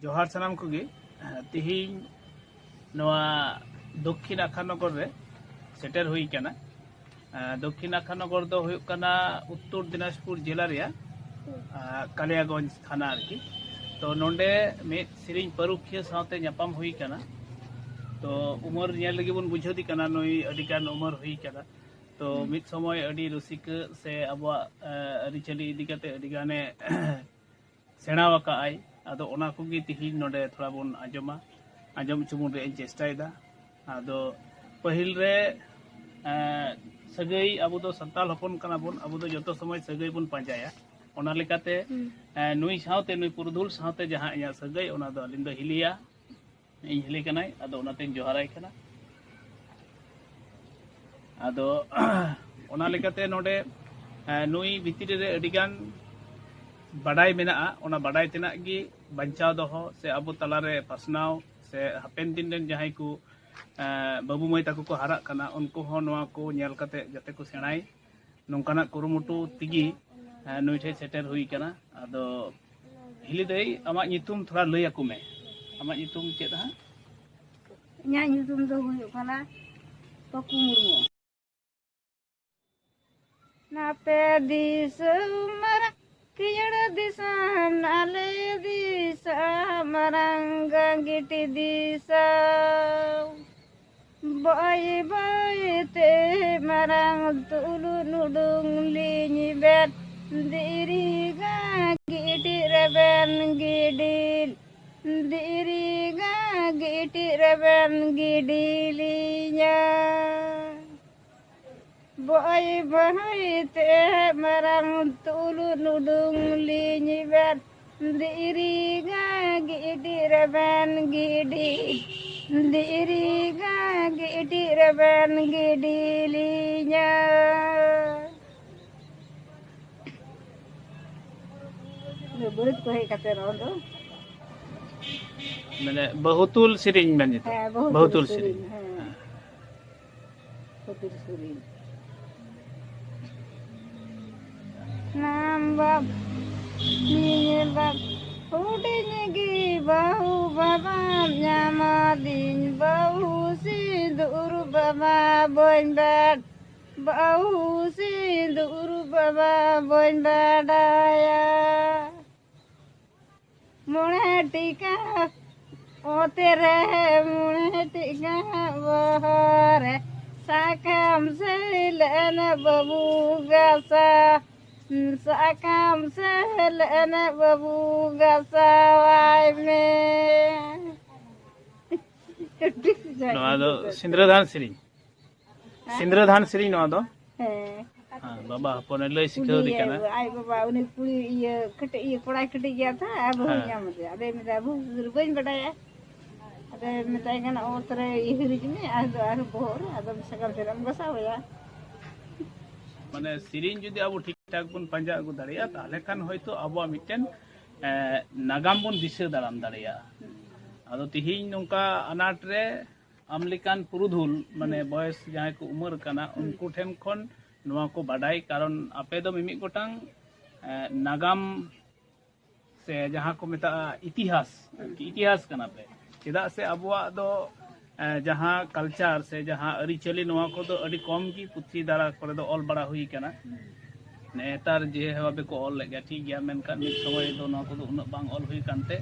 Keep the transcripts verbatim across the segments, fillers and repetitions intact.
ᱡᱚᱦᱟᱨ ᱥᱟᱱᱟᱢ ᱠᱚᱜᱮ᱾ ᱛᱤᱦᱤᱧ ᱱᱚᱣᱟ ᱫᱚᱠᱠᱷᱤᱱ ᱟᱠᱷᱟᱱᱚᱜᱚᱨ ᱨᱮ ᱥᱮᱴᱮᱨ ᱦᱩᱭ ᱠᱟᱱᱟ᱾ ᱟᱸ, ᱫᱚᱠᱠᱷᱤᱱ ᱟᱠᱷᱟᱱᱚᱜᱚᱨ ᱫᱚ ᱦᱩᱭᱩᱜ ᱠᱟᱱᱟ ᱩᱛᱛᱚᱨ ᱫᱤᱱᱟᱡᱽᱯᱩᱨ ᱡᱮᱞᱟ ᱨᱮᱭᱟᱜ, ᱟᱸ, ᱠᱟᱞᱤᱭᱟᱜᱚᱸᱡᱽ ᱛᱷᱟᱱᱟ ᱟᱨᱠᱤ᱾ ᱛᱚ ᱱᱚᱰᱮ ᱢᱤᱫ ᱥᱮᱨᱮᱧ ᱯᱟᱹᱨᱩᱠᱷᱤᱭᱟᱹ ᱥᱟᱶᱛᱮ ᱧᱟᱯᱟᱢ ᱦᱩᱭ ᱠᱟᱱᱟ᱾ ᱛᱚ ᱩᱢᱮᱨ ᱧᱮᱞ ᱨᱮᱜᱮ ᱵᱚᱱ ᱵᱩᱡᱷᱟᱹᱣ ᱫᱤ ᱠᱟᱱᱟ, ᱱᱩᱭ ᱟᱹᱰᱤ ᱜᱟᱱ ᱩᱢᱮᱨ ᱦᱩᱭ ᱠᱟᱱᱟ᱾ ᱛᱚ ᱢᱤᱫ ᱥᱚᱢᱚᱭ ᱟᱹᱰᱤ ᱨᱩᱥᱤᱠᱟᱹ ᱥᱮ ᱟᱵᱚᱣᱟᱜ, ᱟᱸ, ᱟᱹᱨᱤᱪᱟᱹᱞᱤ ᱤᱫᱤ ᱠᱟᱛᱮ ᱟᱹᱰᱤ ᱜᱟᱱᱮ ᱥᱮᱬᱟ ᱟᱠᱟᱫ ᱟᱭ᱾ ᱟᱫᱚ ᱚᱱᱟ ᱠᱚᱜᱮ ᱛᱤᱦᱤᱧ ᱱᱚᱰᱮ ᱛᱷᱚᱲᱟ ᱵᱚᱱ ᱟᱸᱡᱚᱢᱟ, ᱟᱸᱡᱚᱢ ᱦᱚᱪᱚ ᱵᱚᱱ ᱨᱮᱭᱟᱜ ᱤᱧ ᱪᱮᱥᱴᱟᱭᱮᱫᱟ᱾ ᱟᱫᱚ ᱯᱟᱹᱦᱤᱞ ᱨᱮ, ᱮᱸ, ᱥᱟᱹᱜᱟᱹᱭ, ᱟᱵᱚ ᱫᱚ ᱥᱟᱱᱛᱟᱲ ᱦᱚᱯᱚᱱ ᱠᱟᱱᱟ ᱵᱚᱱ, ᱟᱵᱚ ᱫᱚ ᱡᱚᱛᱚ ᱥᱚᱢᱚᱭ ᱥᱟᱹᱜᱟᱹᱭ ᱵᱚᱱ ᱯᱟᱸᱡᱟᱭᱟ᱾ ᱚᱱᱟ ᱞᱮᱠᱟᱛᱮ, ᱦᱩᱸ᱾ ᱮᱸ, ᱱᱩᱭ ᱥᱟᱶᱛᱮ, ᱱᱩᱭ ᱯᱩᱨᱩᱫᱷᱩᱞ ᱥᱟᱶᱛᱮ ᱡᱟᱦᱟᱸ ᱤᱧᱟᱹᱜ ᱥᱟᱹᱜᱟᱹᱭ, ᱚᱱᱟ ᱫᱚ ᱟᱹᱞᱤᱧ ᱫᱚ ᱦᱤᱞᱤᱭᱟ, ᱤᱧ ᱦᱤᱞᱤ ᱠᱟᱱᱟᱭ, ᱟᱫᱚ ᱚᱱᱟᱛᱮᱧ ᱡᱚᱦᱟᱨᱟᱭ ᱠᱟᱱᱟ᱾ ᱟᱫᱚ ᱚᱱᱟ ᱞᱮᱠᱟᱛᱮ ᱱᱚᱰᱮ, ᱮᱸ, ᱱᱩᱭ ᱵᱷᱤᱛᱨᱤ ᱨᱮ ᱟᱹᱰᱤᱜᱟᱱ ᱵᱟᱰᱟᱭ ᱢᱮᱱᱟᱜᱼᱟ᱾ ᱚᱱᱟ ᱵᱟᱰᱟᱭ ᱛᱮᱱᱟᱜ ᱜᱮ ᱵᱟᱧᱪᱟᱣ ᱫᱚᱦᱚ ᱥᱮ ᱟᱵᱚ ᱛᱟᱞᱟᱨᱮ ᱯᱟᱥᱱᱟᱣ ᱥᱮ ᱦᱟᱯᱮᱱ ᱫᱤᱱ ᱨᱮᱱ ᱡᱟᱦᱟᱸᱭ ᱠᱚ, ᱮᱸ, ᱵᱟᱹᱵᱩ ᱢᱟᱹᱭ ᱛᱟᱠᱚ ᱠᱚ ᱦᱟᱨᱟᱜ ᱠᱟᱱᱟ, ᱩᱱᱠᱩ ᱦᱚᱸ ᱱᱚᱣᱟ ᱠᱚ ᱧᱮᱞ ᱠᱟᱛᱮ ᱡᱟᱛᱮ ᱠᱚ ᱥᱮᱬᱟᱭ, ᱱᱚᱝᱠᱟᱱᱟᱜ ᱠᱩᱨᱩᱢᱩᱴᱩ ᱛᱮᱜᱮ, ᱮᱸ, ᱱᱩᱭ ᱴᱷᱮᱱ ᱥᱮᱴᱮᱨ ᱦᱩᱭ ᱠᱟᱱᱟ᱾ ᱟᱫᱚ ᱦᱤᱞᱤ ᱫᱟᱹᱭ, ᱟᱢᱟᱜ ᱧᱩᱛᱩᱢ ᱛᱷᱚᱲᱟ ᱞᱟᱹᱭ ᱟᱠᱚ ᱢᱮ᱾ ᱟᱢᱟᱜ ᱧᱩᱛᱩᱢ ᱪᱮᱫ ᱦᱟᱸᱜ? ᱤᱧᱟᱹᱜ ᱧᱩᱛᱩᱢ ᱫᱚ ᱦᱩᱭᱩᱜ ᱠᱟᱱᱟ ᱯᱟᱹᱠᱩ ᱢᱩᱨᱢᱩ᱾ ᱱᱟᱯᱮ ᱫᱤᱥᱚᱢ ᱢᱟᱨᱟᱝ ᱠᱤᱭᱟᱹᱲ ᱫᱤᱥᱚᱢ, ᱱᱟᱞᱮ ᱫᱤᱥᱚᱢ ᱢᱟᱨᱟᱝ ᱜᱟᱸᱜᱤᱴ ᱫᱤᱥᱚᱢ᱾ ᱵᱟᱹᱭ ᱵᱟᱹᱭ ᱛᱮ ᱢᱟᱨᱟᱝ ᱛᱩᱞᱩᱱ ᱩᱰᱩᱝ ᱞᱤᱧ ᱵᱮᱱ ᱫᱤᱨᱤ ᱜᱟᱸᱜᱤᱴ ᱨᱮᱵᱮᱱ ᱜᱤᱰᱤ, ᱫᱤᱨᱤ ᱜᱟᱸᱜᱤᱴ ᱨᱮᱵᱮᱱ ᱜᱤᱰᱤ ᱞᱤᱧᱟ᱾ ᱵᱚᱭ ᱵᱚᱦᱚᱭ ᱛᱮ ᱢᱟᱨᱟᱝ ᱛᱩᱞᱩᱱ ᱩᱰᱩᱝ ᱞᱤᱧ ᱵᱮᱱ ᱫᱤᱨᱤ ᱜᱟᱸᱜᱤᱴ ᱨᱮᱵᱮᱱ ᱜᱤᱰᱤ, ᱫᱤᱨᱤ ᱜᱟᱸᱜᱤᱴ ᱨᱮᱵᱮᱱ ᱜᱤᱰᱤ ᱞᱤᱧᱟ᱾ ᱵᱟᱹᱨᱟᱹᱫ ᱠᱚ ᱦᱮᱡ ᱠᱟᱛᱮ ᱨᱚᱲ ᱫᱚ᱾ ᱢᱟᱱᱮ ᱵᱟᱹᱦᱩᱛᱩᱞ ᱥᱮᱨᱮᱧ ᱢᱮᱱ ᱡᱮᱛᱮ᱾ ᱦᱮᱸ, ᱵᱟᱹᱦᱩᱛᱩᱞ ᱵᱟᱹᱦᱩᱛᱩᱞ ᱥᱮᱨᱮᱧ, ᱥᱮᱨᱮᱧ᱾ ᱦᱮᱸ᱾ ᱵᱟᱹᱦᱩᱛᱩᱞ ᱥᱮᱨᱮᱧ᱾ ᱱᱟᱢ ᱵᱟᱯ ᱱᱤᱭᱟᱹ ᱵᱟᱯ ᱦᱩᱰᱤᱧ ᱜᱮ ᱵᱟᱹᱦᱩ ᱵᱟᱵᱟᱢ ᱧᱟᱢᱟᱫᱤᱧ, ᱵᱟᱹᱦᱩ ᱥᱤᱸᱫᱩᱨ ᱵᱟᱵᱟ ᱵᱟᱹᱧ ᱵᱟᱰ-, ᱵᱟᱹᱦᱩ ᱥᱤᱸᱫᱩᱨ ᱵᱟᱵᱟ ᱵᱟᱹᱧ ᱵᱟᱰᱟᱭᱟ᱾ ᱢᱚᱬᱮ ᱴᱤᱠᱟ ᱚᱛᱮ ᱨᱮ, ᱢᱚᱬᱮ ᱴᱤᱠᱟ ᱵᱚᱦᱚᱜ ᱨᱮ, ᱥᱟᱠᱟᱢ ᱥᱮᱞᱮᱱ ᱵᱟᱹᱵᱩ ᱜᱟᱥᱟ, ᱥᱟᱠᱟᱢ ᱥᱮᱞᱮᱱ ᱵᱟᱹᱵᱩ ᱜᱟᱥᱟᱣᱟᱭ ᱢᱮ᱾ ᱱᱚᱣᱟ ᱫᱚ ᱥᱤᱸᱫᱽᱨᱟᱹᱫᱟᱱ ᱥᱮᱨᱮᱧ᱾ ᱥᱤᱸᱫᱽᱨᱟᱹᱫᱟᱱ ᱥᱮᱨᱮᱧ ᱱᱚᱣᱟ ᱫᱚ᱾ ᱦᱮᱸ᱾ ᱦᱮᱸ, ᱵᱟᱵᱟ ᱦᱚᱯᱚᱱᱮ ᱞᱟᱹᱭ ᱥᱤᱠᱷᱟᱹᱣ ᱫᱮ ᱠᱟᱱᱟ᱾ ᱩᱱᱤ ᱟᱡ ᱵᱟᱵᱟ, ᱩᱱᱤ ᱠᱩᱲᱤ ᱤᱭᱟᱹ ᱠᱟᱹᱴᱤᱡ ᱤᱭᱟᱹ ᱠᱚᱲᱟᱭ ᱠᱟᱹᱴᱤᱡ ᱜᱮᱭᱟ ᱛᱚ, ᱟᱨ ᱵᱟᱹᱦᱩ ᱦᱮᱸ᱾ ᱧᱟᱢ ᱟᱫᱮᱭᱟ᱾ ᱟᱫᱚᱭ ᱢᱮᱱᱫᱟ, "ᱵᱟᱹᱦᱩ ᱥᱤᱸᱫᱩᱨ ᱵᱟᱹᱧ ᱵᱟᱰᱟᱭᱟ᱾" ᱟᱫᱚᱭ ᱢᱮᱛᱟᱭ ᱠᱟᱱᱟ, "ᱚᱛ ᱨᱮ ᱤᱭᱟᱹ ᱦᱤᱨᱤᱡ ᱢᱮ, ᱟᱫᱚ ᱟᱨ ᱵᱚᱦᱚᱜ ᱨᱮ ᱟᱫᱚᱢ ᱥᱟᱠᱟᱢ ᱛᱮᱫ ᱮᱢ ᱜᱷᱟᱥᱟᱣ ᱟᱭᱟ᱾" ᱢᱟᱱᱮ ᱥᱮᱨᱮᱧ ᱡᱩᱫᱤ ᱟᱵᱚ ᱴᱷᱤᱠ ᱴᱷᱟᱠ ᱵᱚᱱ ᱯᱟᱸᱡᱟ ᱟᱹᱜᱩ ᱫᱟᱲᱮᱭᱟᱜᱼᱟ, ᱛᱟᱦᱚᱞᱮ ᱠᱷᱟᱱ ᱦᱚᱭᱛᱳ ᱟᱵᱚᱣᱟᱜ ᱢᱤᱫᱴᱮᱱ, ᱮ, ᱱᱟᱜᱟᱢ ᱵᱚᱱ ᱫᱤᱥᱟᱹ ᱫᱟᱨᱟᱢ ᱫᱟᱲᱮᱭᱟᱜᱼᱟ᱾ ᱟᱫᱚ ᱛᱤᱦᱤᱧ ᱱᱚᱝᱠᱟ ᱟᱱᱟᱴ ᱨᱮ ᱟᱢ ᱞᱮᱠᱟᱱ ᱯᱩᱨᱩᱫᱷᱩᱞ, ᱢᱟᱱᱮ ᱦᱩᱸ᱾ ᱵᱚᱭᱮᱥ ᱡᱟᱦᱟᱸᱭ ᱠᱚ ᱩᱢᱟᱹᱨ ᱠᱟᱱᱟ, ᱦᱩᱸ᱾ ᱩᱱᱠᱩ ᱴᱷᱮᱱ ᱠᱷᱚᱱ ᱱᱚᱣᱟ ᱠᱚ ᱵᱟᱰᱟᱭ, ᱠᱟᱨᱚᱱ ᱟᱯᱮ ᱫᱚ ᱢᱤᱢᱤᱫ ᱜᱚᱴᱟᱝ, ᱮ, ᱱᱟᱜᱟᱢ ᱥᱮ ᱡᱟᱦᱟᱸ ᱠᱚ ᱢᱮᱛᱟᱜᱼᱟ ᱤᱛᱤᱦᱟᱥ, ᱟᱨᱠᱤ ᱤᱛᱤᱦᱟᱥ ᱠᱟᱱᱟ ᱯᱮ᱾ ᱪᱮᱫᱟᱜ ᱥᱮ ᱟᱵᱚᱣᱟᱜ ᱫᱚ, ᱮ, ᱡᱟᱦᱟᱸ culture ᱥᱮ ᱡᱟᱦᱟᱸ ᱟᱹᱨᱤᱪᱟᱹᱞᱤ, ᱱᱚᱣᱟ ᱠᱚᱫᱚ ᱟᱹᱰᱤ ᱠᱚᱢ ᱜᱮ ᱯᱩᱛᱷᱤ ᱫᱟᱨᱟ ᱠᱚᱨᱮ ᱫᱚ ᱚᱞ ᱵᱟᱲᱟ ᱦᱩᱭ ᱠᱟᱱᱟ᱾ ᱱᱮᱛᱟᱨ ᱡᱮ ᱵᱷᱟᱵᱮ ᱠᱚ ᱚᱞ ᱞᱮᱫ ᱜᱮᱭᱟ, ᱴᱷᱤᱠ ᱜᱮᱭᱟ, ᱢᱮᱱᱠᱷᱟᱱ ᱢᱤᱫ ᱥᱚᱢᱚᱭ ᱫᱚ ᱱᱚᱣᱟ ᱠᱚᱫᱚ ᱩᱱᱟᱹᱜ ᱵᱟᱝ ᱚᱞ ᱦᱩᱭ ᱠᱟᱱᱛᱮ,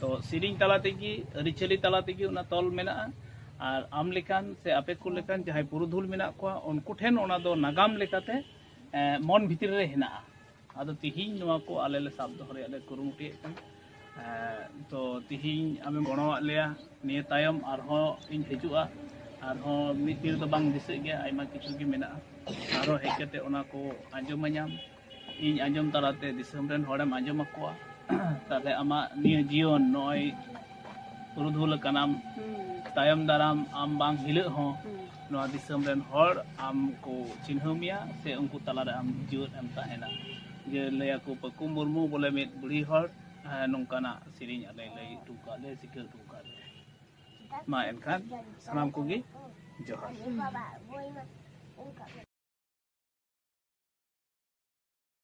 ᱛᱚ ᱥᱮᱨᱮᱧ ᱛᱟᱞᱟ ᱛᱮᱜᱮ, ᱟᱹᱨᱤᱪᱟᱹᱞᱤ ᱛᱟᱞᱟ ᱛᱮᱜᱮ ᱚᱱᱟ ᱛᱚᱞ ᱢᱮᱱᱟᱜᱼᱟ᱾ ᱟᱨ ᱟᱢ ᱞᱮᱠᱟᱱ ᱥᱮ ᱟᱯᱮ ᱠᱚ ᱞᱮᱠᱟᱱ ᱡᱟᱦᱟᱸᱭ ᱯᱩᱨᱩᱫᱷᱩᱞ ᱢᱮᱱᱟᱜ ᱠᱚᱣᱟ, ᱩᱱᱠᱩ ᱴᱷᱮᱱ ᱚᱱᱟ ᱫᱚ ᱱᱟᱜᱟᱢ ᱞᱮᱠᱟᱛᱮ, ᱮ, ᱢᱚᱱ ᱵᱷᱤᱛᱨᱤ ᱨᱮ ᱦᱮᱱᱟᱜᱼᱟ᱾ ᱟᱫᱚ ᱛᱤᱦᱤᱧ ᱱᱚᱣᱟ ᱠᱚ ᱟᱞᱮ ᱞᱮ ᱥᱟᱵ ᱫᱚᱦᱚ ᱨᱮᱭᱟᱜ ᱞᱮ ᱠᱩᱨᱩᱢᱩᱴᱩᱭᱮᱫ ᱠᱟᱱᱟ᱾ ᱮ, ᱛᱚ ᱛᱤᱦᱤᱧ ᱟᱢᱮᱢ ᱜᱚᱲᱚᱣᱟᱫ ᱞᱮᱭᱟ, ᱱᱤᱭᱟᱹ ᱛᱟᱭᱚᱢ ᱟᱨᱦᱚᱸ ᱤᱧ ᱦᱤᱡᱩᱜᱼᱟ, ᱟᱨᱦᱚᱸ ᱢᱤᱫ ᱛᱤ ᱨᱮᱫᱚ ᱵᱟᱝ ᱫᱤᱥᱟᱹᱜ ᱜᱮᱭᱟ, ᱟᱭᱢᱟ ᱠᱤᱪᱷᱩ ᱜᱮ ᱢᱮᱱᱟᱜᱼᱟ᱾ ᱟᱨᱦᱚᱸ ᱦᱮᱡ ᱠᱟᱛᱮ ᱚᱱᱟ ᱠᱚ ᱟᱸᱡᱚᱢᱟᱹᱧᱟᱢ, ᱤᱧ ᱟᱸᱡᱚᱢ ᱛᱟᱞᱟᱛᱮ ᱫᱤᱥᱚᱢ ᱨᱮᱱ ᱦᱚᱲᱮᱢ ᱟᱸᱡᱚᱢ ᱟᱠᱚᱣᱟ᱾ ᱛᱟᱦᱞᱮ ᱟᱢᱟᱜ ᱱᱤᱭᱟᱹ ᱡᱤᱭᱚᱱ, ᱱᱚᱜᱼᱚᱭ ᱯᱩᱨᱩᱫᱷᱩᱞ ᱟᱠᱟᱱᱟᱢ, ᱦᱩᱸ᱾ ᱛᱟᱭᱚᱢ ᱫᱟᱨᱟᱢ ᱟᱢ ᱵᱟᱝ ᱦᱤᱞᱟᱹᱜ ᱦᱚᱸ ᱦᱩᱸ᱾ ᱱᱚᱣᱟ ᱫᱤᱥᱚᱢ ᱨᱮᱱ ᱦᱚᱲ ᱟᱢ ᱠᱚ ᱪᱤᱱᱦᱟᱹᱣ ᱢᱮᱭᱟ ᱥᱮ ᱩᱱᱠᱩ ᱛᱟᱞᱟᱨᱮ ᱟᱢ ᱡᱤᱣᱮᱫ ᱮᱢ ᱛᱟᱦᱮᱱᱟ᱾ ᱡᱮ ᱞᱟᱹᱭᱟᱠᱚ ᱯᱟᱹᱠᱩ ᱢᱩᱨᱢᱩ ᱵᱚᱞᱮ ᱢᱤᱫ ᱵᱩᱲᱦᱤ ᱦᱚᱲ, ᱮᱸ, ᱱᱚᱝᱠᱟᱱᱟᱜ ᱥᱮᱨᱮᱧ ᱟᱞᱮ ᱞᱟᱹᱭ ᱦᱚᱴᱚ ᱠᱟᱜ ᱞᱮ, ᱥᱤᱠᱷᱟᱹᱣ ᱦᱚᱴᱚ ᱠᱟᱜ ᱞᱮ᱾ ᱢᱟ ᱮᱱᱠᱷᱟᱱ ᱥᱟᱱᱟᱢ ᱠᱚᱜᱮ ᱡᱚᱦᱟᱨ᱾